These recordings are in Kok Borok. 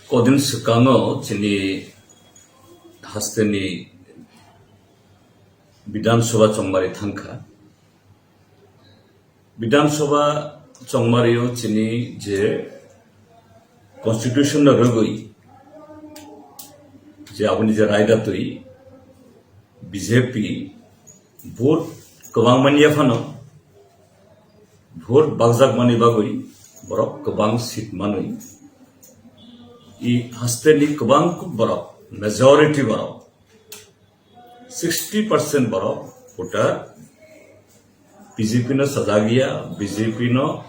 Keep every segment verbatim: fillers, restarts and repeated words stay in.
Kodin swkango chini hasteni Bidhan Sabha chongmari thangkha. Bidhan Sabha chongmario chini je constitution no rwgwi je aboni je raida twi B J P vote kwbang manya phano, vote bakjak mani bagwi borok kwbang seat manwi, i hasteni kwbang borok, majority borok, sixty percent borok voter B J P no sajagya, B J P no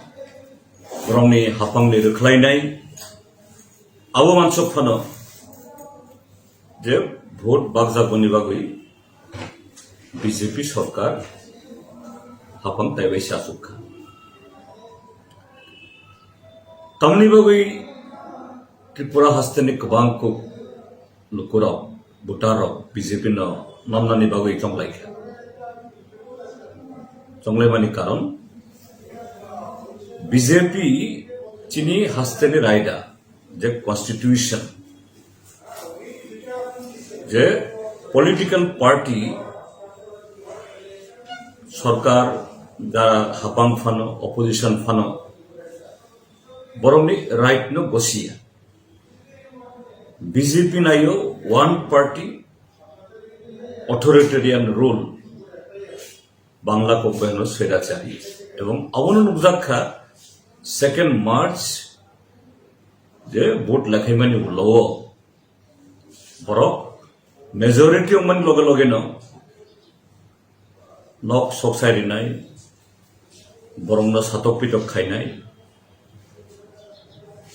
borokni hapangni rwkhlainai, abo mansok phano je vote bakjak mani bagwi B J P sorkar hapang taibai se achuk kha. Tamni bagwi Tripura hasteni kwbang kuk lukurok, voterrok B J P no namnani bagwi chonglai kha. Chonglaimani karon B J P chini hasteni raida je constitution, je political party, sorkar, jara hapang phano, opposition phano, borokni right no gosiya. B J P nayo one party authoritarian rule, Bangla kok bai hwno swedachari, ebong abono nukjak kha second March je vote lekhaimani ulo borok majority wngmani loge loge no nok sok sai rinai, borokno satok pitok khainai,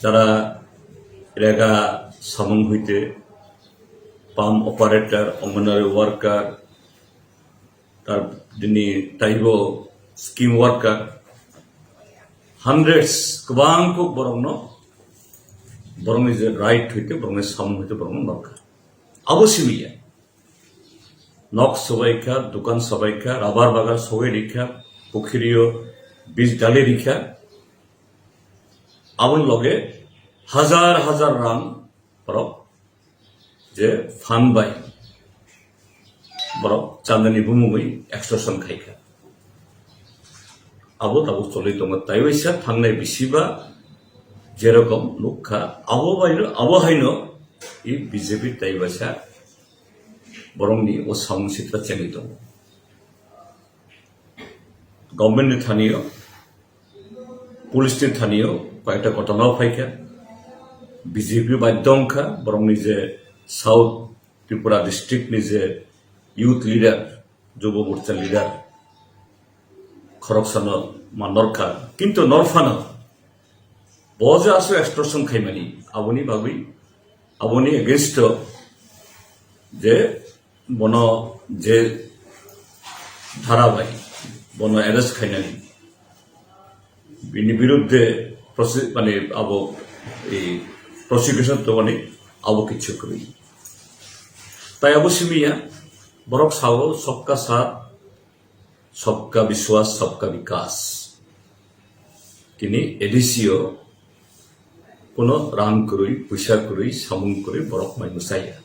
jara rega samung hoite, pump operator, Anganwadi worker, tar dini taibo scheme worker, hundreds kwbang kuk borokno, borokni je right hoite, borokni samung hoite borokno norkha. Abo simiya. Nok sobaikha, dukan sobaikha, rubber bagan sogwi rikha, pukhirio bij dali rikha. Aboni loge hajar hajar rang borok je fund bai borok chandani bumungwi extortion khaikha. Abo tabuk choli tongo, taiwaisa thangnai bisiba jerokom nukha, abo baino, abo haino i B J P taiwaisa borokni o samung sitra chengwi tongo. Government ni thani o, police ni thani o, koyekta kotona o phaikha, B J P baidhyo wngkha, borokni je South Tripura district ni je youth leader, Jubo Morcha leader, khoroksano man norkha, kintu norphano bo je aswk extortion khaimani, aboni bagwi, aboni against o je bono je dhara bai bono arrest khainani, bini biruddhe prosi-, mane abo ei prosecution tongmani abo kichu kwrwi. Tai abo simiya, borok sao, "Sabka saath, sabka vishwas, sabka vikas." Tini A D C o kuno rang kwrwi, puisa kwrwi, samung kwrwi borok mai mwsaya.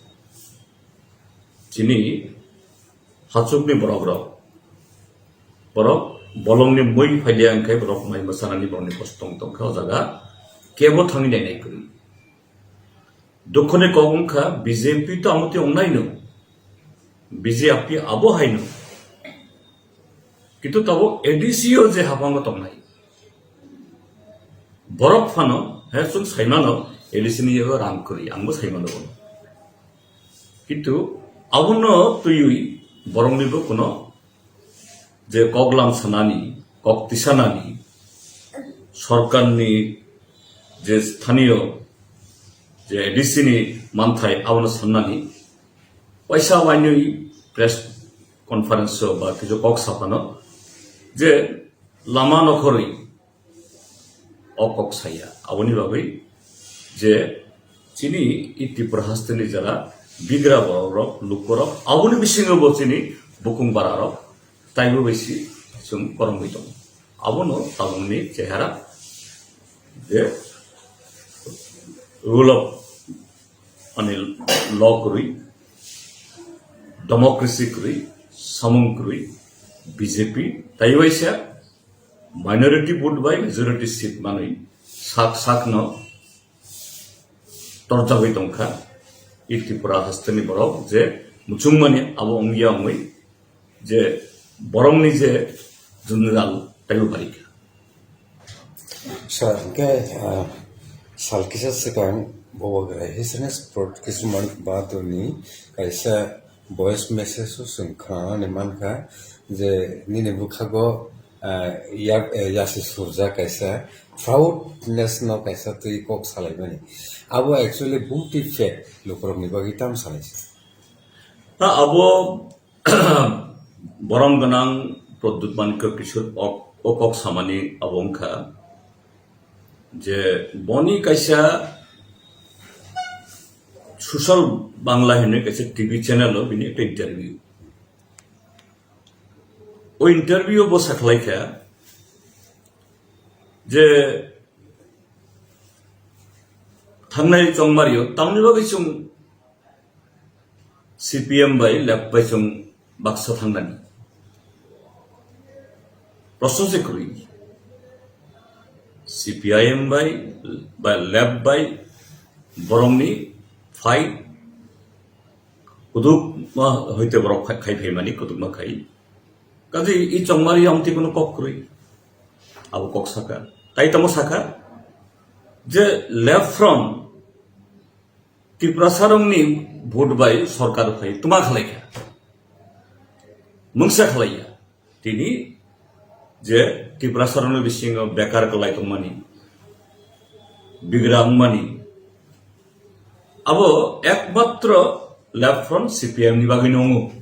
Chini hachukni borok rok, borok bolongni mui phailiya wngkhe borok mai mwsanani borokni kostong tongkha o jaga kebo thangwi nainai kwrwi. Dukhoni kok wngkha B J P to amotwi ongnaino, B J P abo haino. Kintu tabuk A D C o je habango tongnai borok phano, he chwng saimano A D C ni yago rang kwrwi, angbo saimano bono. Kintu abono twiwi boroknibo kuno je kok lam sanani, kok tisanani, sorkarni je sthaniyo je A D C ni manthai abono sannani, waisa wainwi press conference o ba kisu kok saphano je lama nokhorwi o kok saya. Aboni bagwi je chini i Tripura hasteni jara bigra borok rok, lukorok, aboni bisingo bo chini bukung bara rok taibo bai si chwng korongwi tongo. Abono tabukni chehara je rule of Ani law kwrwi, democracy kwrwi, samung kwrwi, B J P taiwaisa minority vote bai majority seat manwi sak sakno torjagwi tongkha. I Tripura hasteni borok je muchungmani abo wngya wngwi je borokni je jwngjal taibo barikha. Sir, hingke, ah, sal kisa swkang Bubagra History Sport Kisman Bahadurni kaisa voice message o chwng khwnani mankha je nini bwkhago, ah, ya-, eh, yasi surjak kaisa proudness no kaisa twi kok salaimani. Abo actually bumtwi fact lukurokni bagwi tamo sanai se. Ta abo borom gwnang Pradyut Manikya Kishore ok-, o kok samani abo wngkha je boni kaisa Social Bangla hinwi kaisa T V channel o bini ekta interview. O interview bo sakhlaikha je thangnai chongmario tamni bagwi chwng C P M bai left bai chwng baksa thangnani. Proshno se kwrwi. C P I M bai, bai left bai borokni fight kudukma hoite borok khai, khai phaimani kudukma khai. Kaje i chongmari amtwi kono kok kwrwi. Abo kok saka. Tai tamo saka je left front Tiprasarokni vote bai sorkar phai tuma khlaikha. Mungsa khlaiya. Tini je Tiprasarokni bisingo bekar kwlai tongmani, bigra wngmani, abo ekmatro left front C P M ni bagwi no wngo.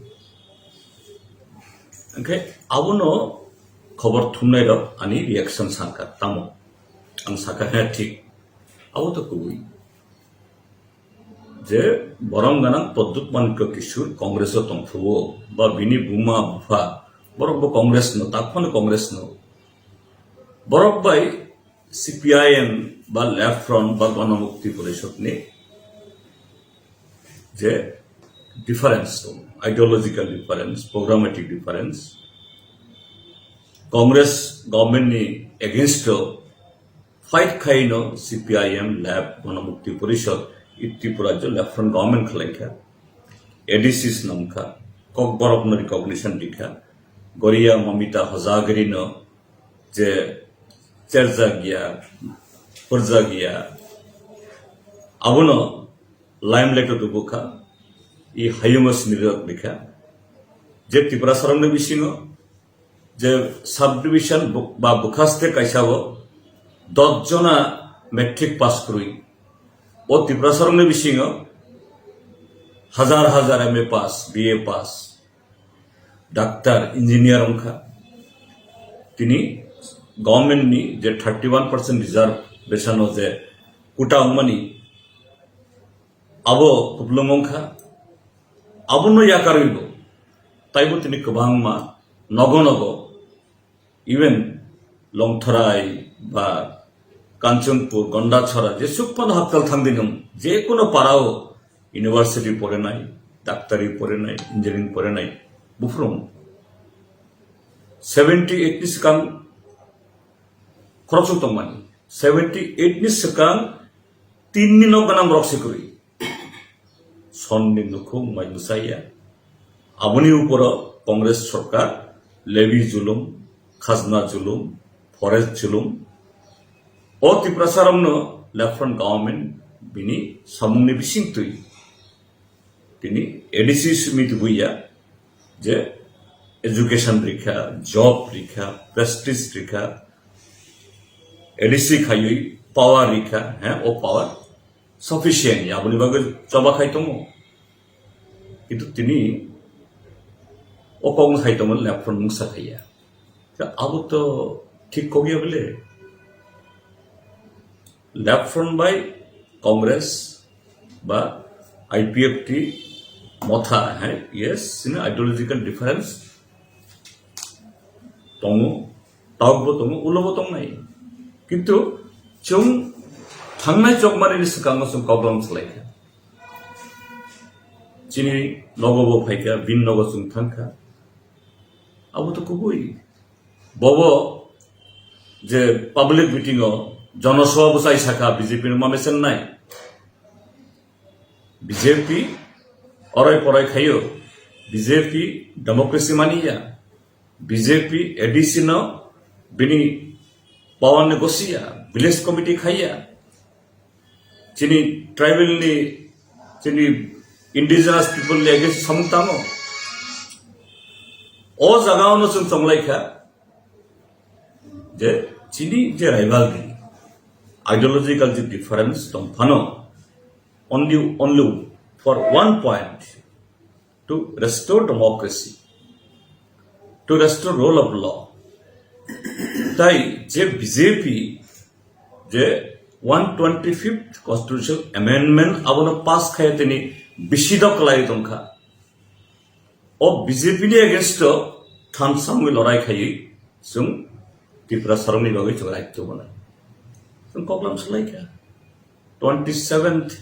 Hwnkhe abono khobor thumnairok ani reaction sankha, tamo? Ang sakha, he, thik. Abo to kubui. Je borom gwnang Pradyut Manikya Kishore Congress o tongphuru ba bini buma bupha borok bo Congress no, tak phano Congress no. Borok bai C P I M ba Left Front ba Ganamukti Porishad ni je difference tong, ideological difference, programmatic difference, Congress government ni against o fight khaino C P I M, Left, Ganamukti Porishad, i Tripura je Left Front government khwlaikha, A D C swnamkha, Kokborok no recognition rikha, Goria Mamita Hojagiri no je cherjak ya, purjak ya, abono limelight o tubukha, i hayungo sinirijak rikha, je Tiprasarokni bisingo je subdivision bu-, ba bwkhaste kaisa bo dos jona matric pass kwrwi. O Tiprasarokni bisingo hajar hajar M A pass, B A pass, doctor, engineer wngkha. Tini government ni je thirty one percent reservation o je quota wngmani, abo kupulung wngkha, abono yakarwi bo taibo tini kwbangma nogo nogo, even Longtharai ba Kanchanpur, Gondachara, jesuk phano haktal thangdi nwng, jekunu parao university porenai, doctori porenai, engineering porenai, buphurung seventy eight ni swkang khoroksa tongmani, seventy eight ni swkang tinni nok gwnang borok se kwrwi. Sonni nukhung mai bwsaiya. Aboni uporo Congress sorkar levy julum, khajna julum, forest julum. O Tiprasarokno Left Front government bini samungni bisingtwi tini A D C simi tubuya je education rikha, job rikha, prestige rikha, A D C khaiwi power rikha, he, o power sufficient ya, aboni bagwi choba khai tongo. Kintu tini o kokno khai tongo, Left Front mungsa khaiya. Abo to thik kok ya bole. Left Front bai Congress ba I P F T motha, hai, yes, sini ideological difference tongo, tawk bo tongo, ulo bo tongnai. Kintu chwng thangnai chokmani ni swkango chwng koklam salaikha. chini nogo bo phaikha, bini nogo chwng thangkha. Abo to kubui. Bobo je public meeting o jonosabha bwsai sakha B J P no ma mesen nai. B J P orai porai khaio, B J P democracy maniya, B J P A D C no bini power ni gosiya, village committee khaiya, chini tribal ni, chini indigenous people ni against samung tamo. O jaga ono chwng chonglai kha je chini je rivalry, ideological je difference tong phano, only, only for one point, to restore democracy, to restore rule of law. Tai je B J P je one twenty-fifth constitutional amendment abono pass khaya tini bisi dok lai tongkha. O B J P ni against o thansa wngwi lorai khaiwi chwng Tiprasarokni bagwi chwng right to bono. Chwng koklam swlai kha. Twenty-seventh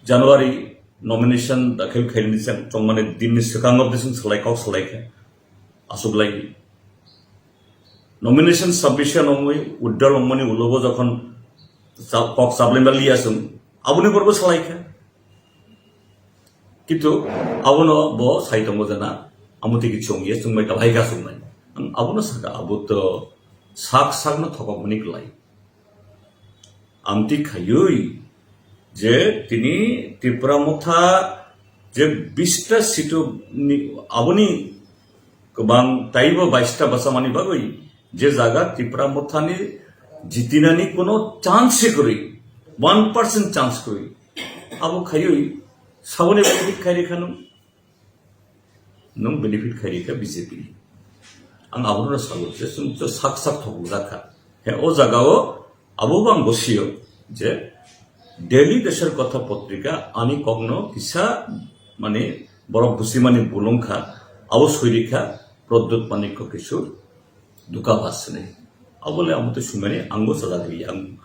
January nomination dakhil khaini chwng chongmani dinni swkango bising swlai kok swlai kha. Aswk lai. Nomination submission wngwi withdrawal wngmani ulo bo jokhon sa-, kok sablai ma liya chwng, aboni borbo swlai kha. Kintu abono bo sai tongo jana, amo tiki chwng ye chwng bai kalai ga chwng bai. Ang abono saka, abo to sak sak no thokok mani klai. Amtwi khaiwi je tini Tipra Motha je bista seat o ni, aboni kwbang taibo baista bwchamani bagwi je jaga Tipra Mothani jitinani kuno chance se kwrwi, one percent chance kwrwi. Abo khaiwi saboni benefit khairi khano. Nwng benefit khairi kha B J P ni. Ang abono sabo je chwng to sak sak thokjak kha. He o jaga o abo bo ang bosio je Daily Desher Kotha potrika ani kokno kisa mane borok busimani bulung kha, abo soiri kha Pradyot Manikya Kishore Dukabhas hinwi. Abo le amo to sumani ang bo chajak ri ang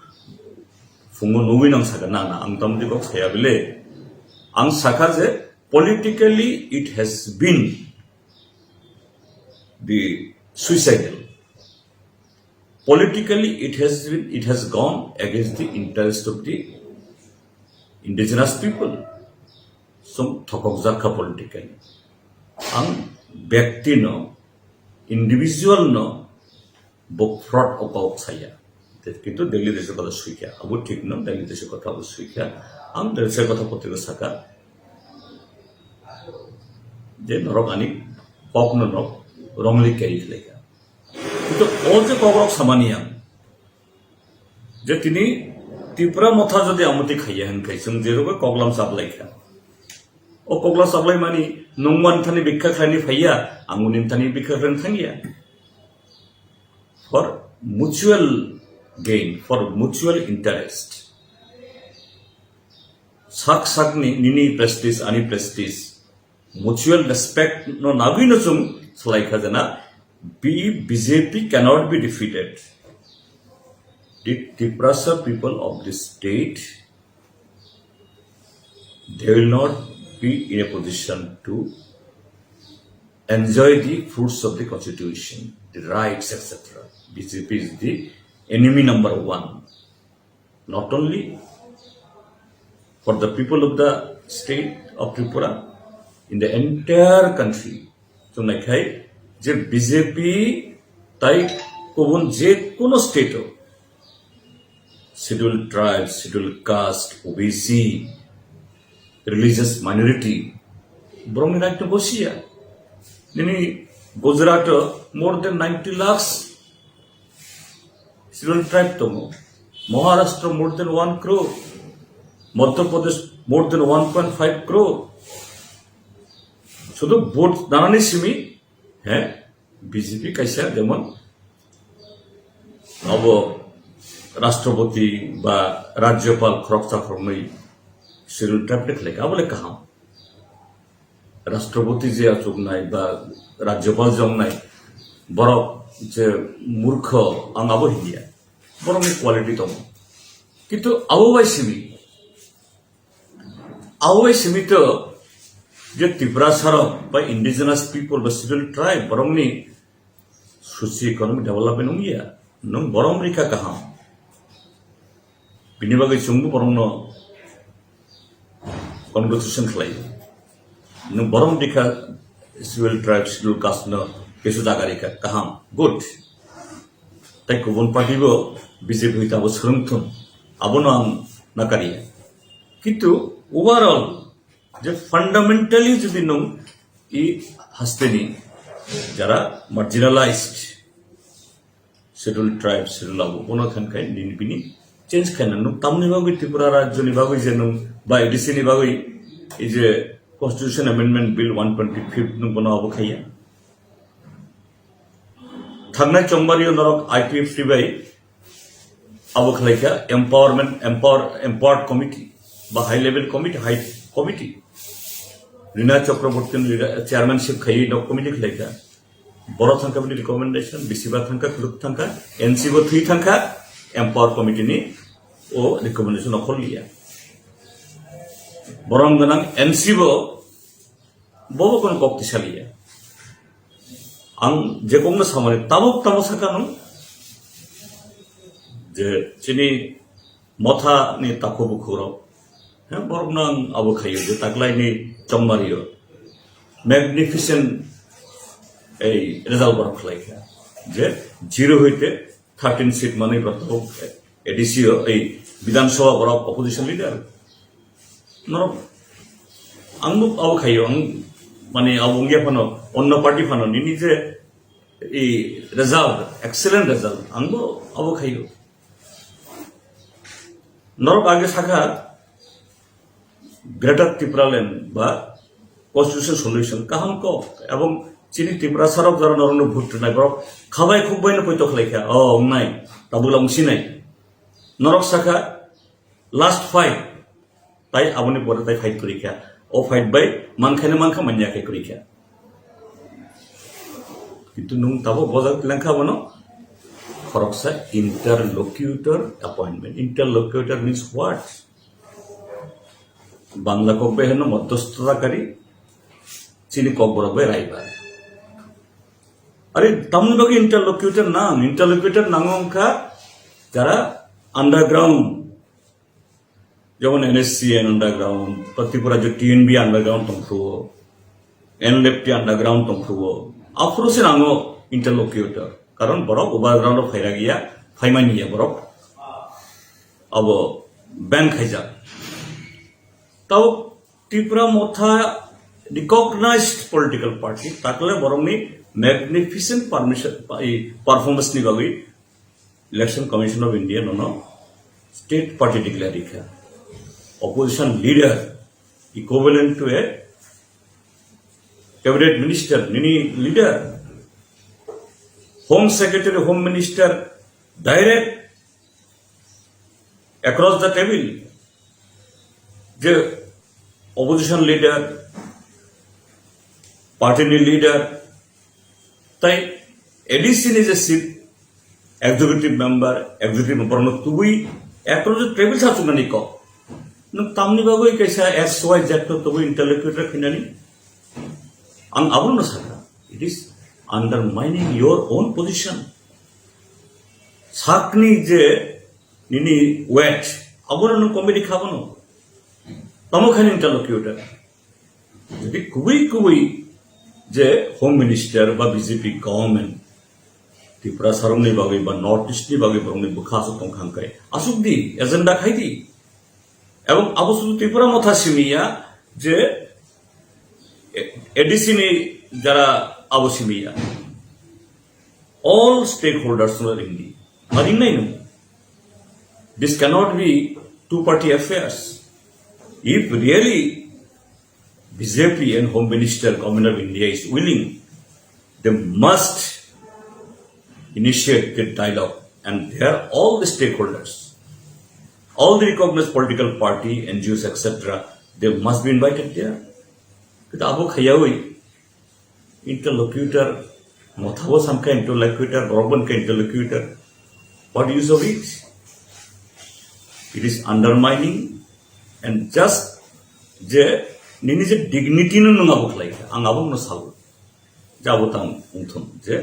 phungo nugwi nang saka na na ang tamo kok saya bile. Ang saka je politically it has been the suicidal. Politically it has been, it has gone against the interest of the indigenous people. Som thokok jakha politically. Ang bekti no, individual no, bo fraud o kok saya. Kintu Daily Desher Kotha suikha, abo thik no, Daily Desher Kotha abo suikha. Ang Daily Desher Kotha potrika saka je norok ani kok no nok wrongly carry khlaikha. Kintu o je kok rok samani ang je tini Tipra Motha jodi amoti khaiya hinkhai chwng je rokoi koklam chaplaikha. O kokla sablai mani nungman thani bikha khlaini phaiya, ang unin thani bikha khlaini thangya. For mutual gain, for mutual interest. Sak sakni nini prestige, ani prestige. Mutual respect no nagwi no chwng swlai kha jana. B J P cannot be defeated. The Tiprasa people of this state, they will not be in a position to enjoy the fruits of the constitution, the rights, et cetera. B J P is the enemy number one, not only for the people of the state of Tripura, in the entire country. Chwng naikhai je B J P tai kubun je kuno state o scheduled tribes, scheduled caste, O B C, religious minority, borokni right no bosiya. Nini Gujarat o more than ninety lakhs scheduled tribe tongo. Maharashtra more than one crore. Madhya Pradesh more than one point five crore. Sudu vote danani simi, he, B J P kaisa jemon abo Rashtrapati ba Rajyapal khoroksa khoroknwi scheduled tribe khlaikha, abo le kaham. Rashtrapati je achuknai ba Rajyapal je wngnai borok je murkho ang abo hinya. Borokni quality tongo. Kintu abo bai simi, abo bai simi to Je Tiprasa rok ba indigenous people ba scheduled tribe borokni socio economic development wngya, nwng borom rikha kaham. Bini bagwi chwngbo borokno conversation khlai. Nwng borom rikha scheduled tribe, scheduled caste no kesu jaga rikha kaham, good. Tai kubun party bo B J P hoi tabo swrwng thung, abono ang nakariya. Kintu overall je fundamentally jodi nwng i hasteni jara marginalized scheduled tribes, scheduled abo bono khan khai nini bini change khaina nwng tamni bagwi Tripura rajyoni bagwi je nwng ba A D C ni bagwi ei je constitution amendment bill one twenty-fifth nwng bono abo khaiya. Thangnai chongmario norok I P F T bai abo khlaikha empowerment, empower, empowered committee ba high level committee, high committee. Rina Chakraborty ni chairmanship khaiwi nok committee khlaikha. Borok thangkha bini recommendation, bisiba thangkha, khuluk thangkha, N C bo thwi thangkha, empower committee ni o recommendation okhol liya. Borok gwnang N C bo bobo kono kok tisaliya. Ang je kokno samani tabuk tamo sakha nung je chini motha ni takhu bukhu rok, he, borok no ang abo khayo je taklai ni chongmario magnificent ei result borok khlai kha je zero hoite thirteen seat manwi borok tabuk A D C o ei Bidhan Sabha borok opposition leader. Norok ang bo abo khayo, ang mane abo wngya phano, onno party phano nini je i result, excellent result, ang bo abo khayo. Norok age sakha Greater Tipraland ba constitution solution kaham kok, ebong chini Tiprasa rok jara norokno vote rwnai borok khabai khukbai no poito khlai kha, o wngnai, tabuk lam sinai. Norok sakha last fight, tai aboni pore tai fight kwrwi kha. O fight bai mankhaino mankha, manya khe kwrwi kha. Kintu nwng tabuk bojak lengkha bono khoroksa interlocutor appointment. Interlocutor means what? Bangla kok bai hino modhosthota kari, chini kokborok bai raibar. Are tamni bagwi interlocutor nang, interlocutor nango wngkha jara underground, jemon N S C N underground, Tripura je T N B underground tongphuru, N L F T underground tongphuru, aphuru se nango interlocutor. Karon borok overground o phaira giya, phaimani ya borok. Abo ban khaijak. Tao Tipra Motha recognized political party, takle borokni magnificent permission, i, performance ni bagwi Election Commission of India nono state party declare rikha. Opposition leader equivalent to a cabinet minister, nini leader. Home Secretary, Home Minister, direct across the table, je opposition leader, party ni leader, tai A D C ni je chief executive member, executive member no tubui across the table sa chunani ko. Nwng tamni bagwi kaisa X Y Z no tubui interlocutor khinani? Ang abono sakha, it is undermining your own position. Sakni je nini weight, abono nwng comedy khabono. Tamo khaini interlocutor. Jadi kubui kubui je Home Minister ba B J P government Tripura sarongni bagwi ba North East ni bagwi borokni bwkha aswk tongkha hwnkhe aswk di, agenda khai di. Ebong abo sudu Tripura Motha simi ya je A D C ni jara abo simi ya. All stakeholders no ringdi. Ma ringnai nung. This cannot be two party affairs. If really B J P and Home Minister, Government of India is willing, they must initiate the dialogue and there all the stakeholders, all the recognized political party, N G Os, et cetera, they must be invited there. Kita abo khayawi interlocutor, Mothabo samkha interlocutor, borok bo khe interlocutor. What use of it? It is undermining and just je Nini je dignity no nwng abo khlai kha, ang abo no salo. Je abo tang wngthun je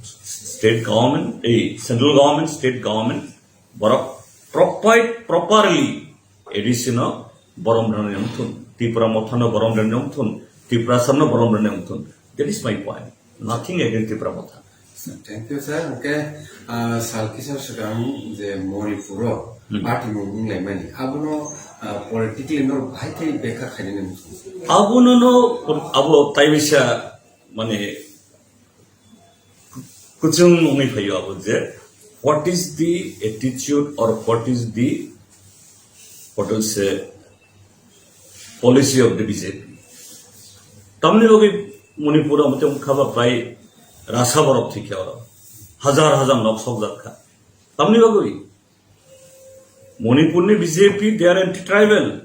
state government, ei central government, state government, borok proper, properly A D C no borom rwna wngthun, Tipra Motha no borom rwna wngthun, Tiprasa no borom rwna wngthun. That is my point. Nothing against Tipra Motha. Thank you, sir. Hwnkhe, ah, sal kisa swkang je Manipur o Hmm. party mung wnglaimani, abono, ah, politically norok bahai khe bekha khainani muchung. Abono no, abo taibisa, mane, kuchung wngwi phaio abo je, what is the attitude or what is the, what will say, policy of the B J P. Tamni bagwi Manipur o mate wngkha ba prai rasa borok thwikha oro. Hajar hajar nok sokjak kha. Tamni bagwi Manipurni B J P, they are anti-tribal.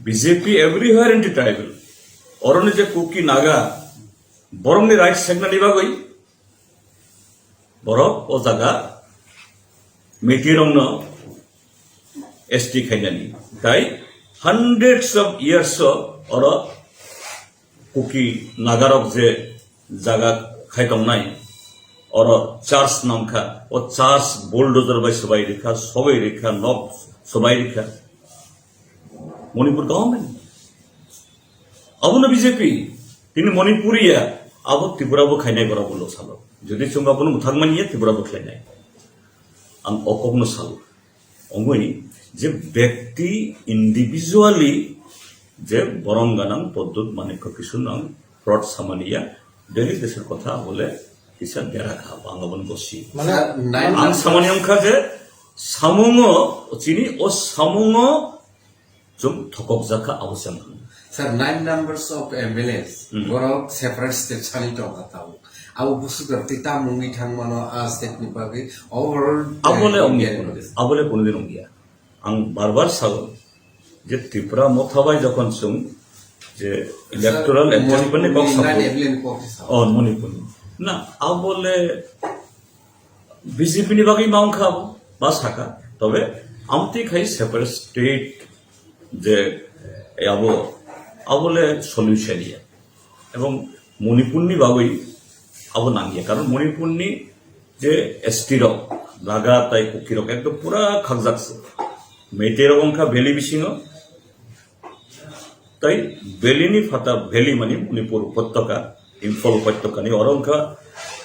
B J P everywhere anti-tribal. Oroni je Kuki Naga, borokni right seknani bagwi borok o jaga Meiteirokno S T khainani. Tai hundreds of years o oro Kuki Nagarok je jaga khai tongnai, oro church nangkha, o church bulldozer bai swbai rikha, swbai rikha, nok swbai rikha. Manipur government. Abono B J P, tini Manipuriya, abo Tripura bo khainai borok bo lo salo. Jodi chwng abono mwthang manya, Tripura bo khlainai. Ang o kokno salo. Ongoi je bekti individually je borom ganang Pradyut Manikya Kishore ang fraud samaniya, Delhi desor kotha bole kisa dera kha, ang abon gosi. Mane, Sir, nine ang samani wngkha je samungo, chini o samungo Chwng thokokjak kha abo se mano. Sir, nine numbers of M L As, Hmm. borok separate state sani tongkha tabuk. Abo busu kar twi tamo wngwi thang mano a state ni bagwi overall, Abole eh, ongya, India ni bagwi. Abole kunudin ongya. Ang bar bar sao je Tipra Motha bai jokhon chwng je Sir, electoral mo-, adjustment ni kok Manipur ni sabo. Nine M L A ni kok se sao. Oh, Manipur ni. Na, abole B J P ni bagwi ma wngkha abo, ba sakha. Tobe amtwi khai separate state je abo, abo le solution ya. Ebong Manipur ni bagwi abo nangya. Karon Manipur ni je S T rok, Naga tai Kuki rok ekdom pura khakjak se. Meitei rok wngkha valley bisingo. Tai valley ni phatar, valley mani Manipur upotaka, Imphal upotaka ni oro wngkha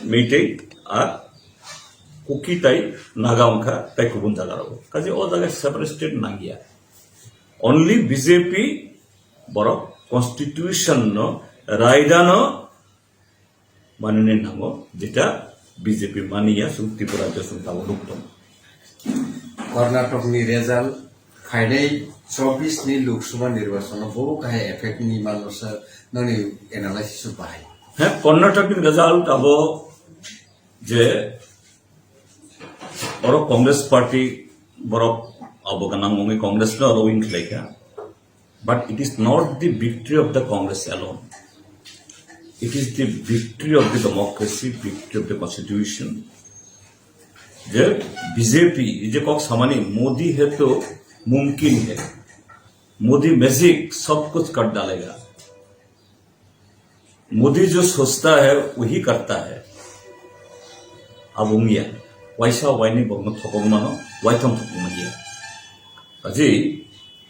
Meitei ar Kuki tai Naga wngkha tai kubun jaga rogo. Kaje o jaga separate state nangya. Only B J P borok constitution no, raida no manani nango, jeta B J P maniya, chwng Tripura rajyo chwng tabuk nuk tongo. Karnatokni result phainai chobbish ni Lok Sabha nirbachano bobo kahai effect ni manno sir, noni analysis o bahai. He, Karnatokni result abo je oro Congress party borok abo gwnang wngwi Congress no oro win khlaikha. But it is not the victory of the Congress alone. It is the victory of the democracy, victory of the constitution. Je B J P, ye je kok samani, "Modi hai to mumkin hai, Modi magic sab kuch kar dalega." Modi jo sochta hai, wahi karta hai. Abo wngya. Waisa waini borokno thokok mano, waitham thokok manya. Kaje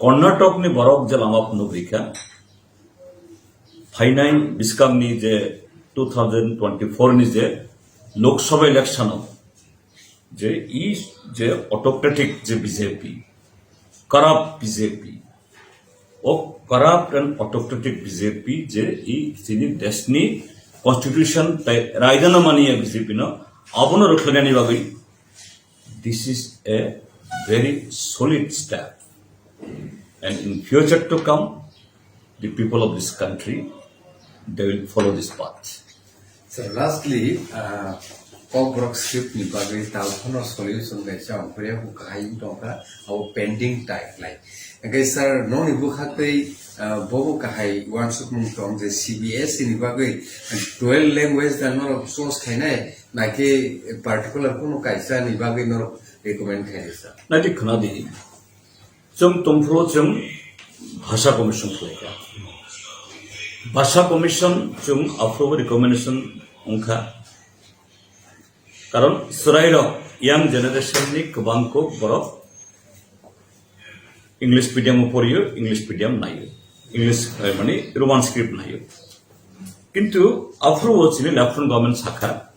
Karnatokni borok je lama phunuk rikha, phainai bwskangni je two thousand twenty-four ni je Lok Sabha election o, je i je autocratic je B J P, corrupt B J P, o corrupt and autocratic B J P je i chini deshni constitution tai raidano maniya B J P no, abono rwkhlainani bagwi this is a very solid step. And in future to come, the people of this country, they will follow this path. So lastly, uh, Kokborok script ni bagwi talphano solution kaisa ongkhuria bo kahai wng tongkha, abo pending type lai. Hingke sir, noni bwkhaktwi, uh, bobo kahai uansukmung tong je C B S E ni bagwi twelve language da norok choose khainai, naikhe particular kuno kaisa ni bagwi norok recommend khainai sir? Naidi khwnadi. Chwng tongphuru chwng Bhasha Commission khlaikha. Bhasha Commission chwng aphuru recommendation wngkha. Karon chwrairok young generation ni kwbang kuk borok English medium o poriyo, English medium naio, English, eh, mani Roman script naio. Kintu aphuru o chini Lieutenant Government sakha,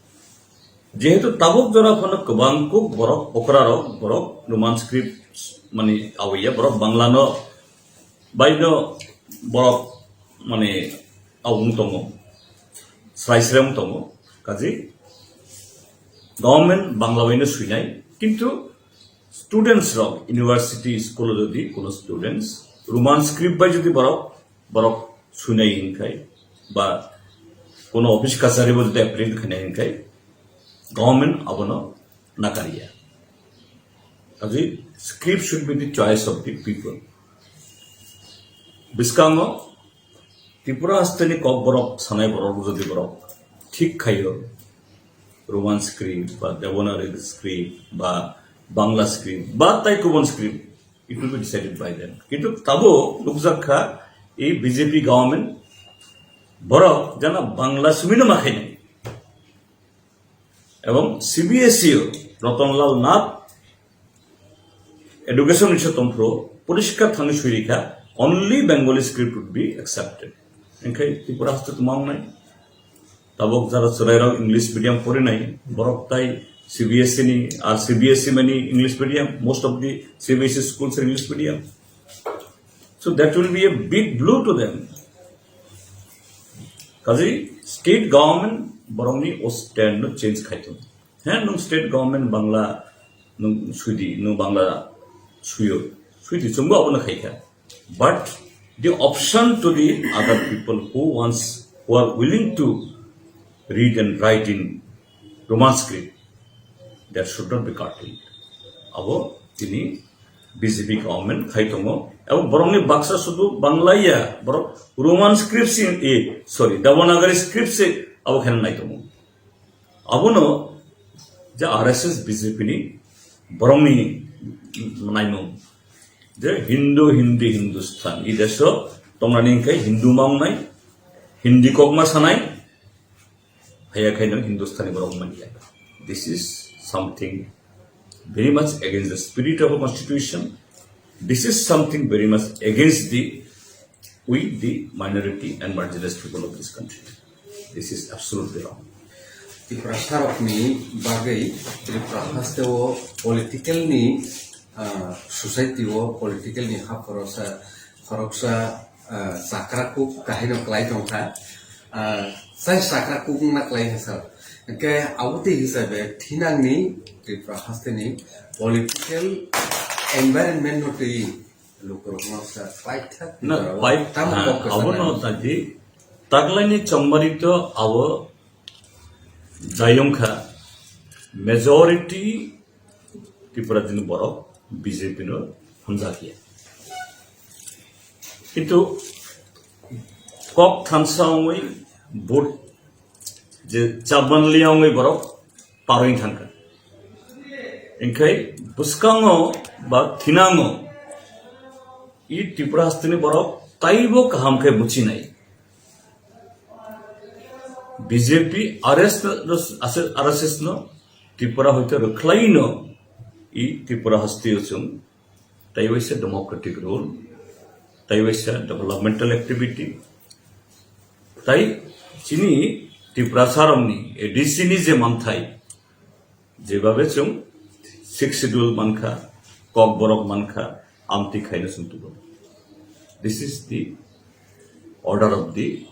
jehetu tabuk jora phano kwbang kuk borok, okra rok, borok Roman script mani awaiya, borok Bangla no baino borok mani awung tongo, srai srai wng tongo, kaji government Bangla baino suinai, kintu students rok university school o jodi kuno students Roman script bai jodi borok, borok suinai hinkhai ba kuno office kachari bo jodi apprint khainai hinkhai government abono nakariya. Kaji script should be the choice of the people. Bwskango Tripura hasteni kok borok sanai borok jodi borok thik khaio Roman script ba Devanagari script ba Bangla script ba tai kubun script, it will be decided by them. Kintu tabo nukjak kha ei B J P government borok jana Bangla sumino ma khainai. Ebong C B S E o Ratan Lal Nath education minister tongphuru poriskar thani sui rikha, only Bengali script would be accepted. Engkhai Tripura haste tuma wngnai. Tabok jara chwrairok English medium porinai, borok tai C B S E ni, ar C B S E mani English medium, most of the C B S E schools are English medium. So that will be a big blow to them. Kaji state government borokni o stand no change khai tongo. He, nwng state government Bangla nwng suidi, nwng Bangla suyo, suidi, chwngbo abono khaikha. But the option to the other people who wants, who are willing to read and write in Roman script, that should not be curtailed. Abo tini B J P government khai tongo. Abo borokni baksa sudu Bangla ya, borok Roman script si, eh, sorry, Devanagari script si abo khaina nai tongo. Abono je R S S B J P ni borokni naimung je Hindu, Hindi, Hindustan. I deso tongnani hinkhe Hindu ma wngnai, Hindi kokma sanai, haya khaino Hindustani borok manya. This is something very much against the spirit of a constitution. This is something very much against the, we the minority and marginalized people of this country. This is absolutely wrong. Tiprasarokni bagwi Tripura hasteo political ni, ah, society o political ni ha khoroksa, khoroksa, ah, chakra kuk kahino klai tongkha. Ah, chai chakra kuk wngna klai hasa. Hwnkhe abo tei hisabe thinangni Tripura hasteni political environment no twi lukurokno sa paithak. Na, pai-, tamo ha, kok kwsa abono nai. Tadi, taklaini chongmari to abo jayong kha, majority Tripura dini borok B J P no hamjakya. Kintu kok thansa wngwi vote je chaban liya wngwi borok parwi thangkha. Engkhai bwskango ba thinango i Tripura hasteni borok taibo kaham khe buchinai. B J P, R S S, R S S no Tripura hoite rwkhlai no i Tripura hasteo chwng tei waisa democratic rule, tei waisa developmental activity, tei chini Tiprasarokni A D C ni je manthai, jebabe chwng Sixth Schedule mankha, Kokborok mankha, amtwi khaino chwng tubu. This is the order of the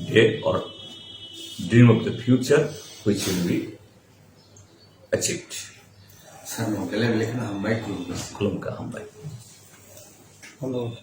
day or dream of the future which will be achieved. Sir, no, kele bele khana hambai khulumkha. Khulumkha, hambai. Hello.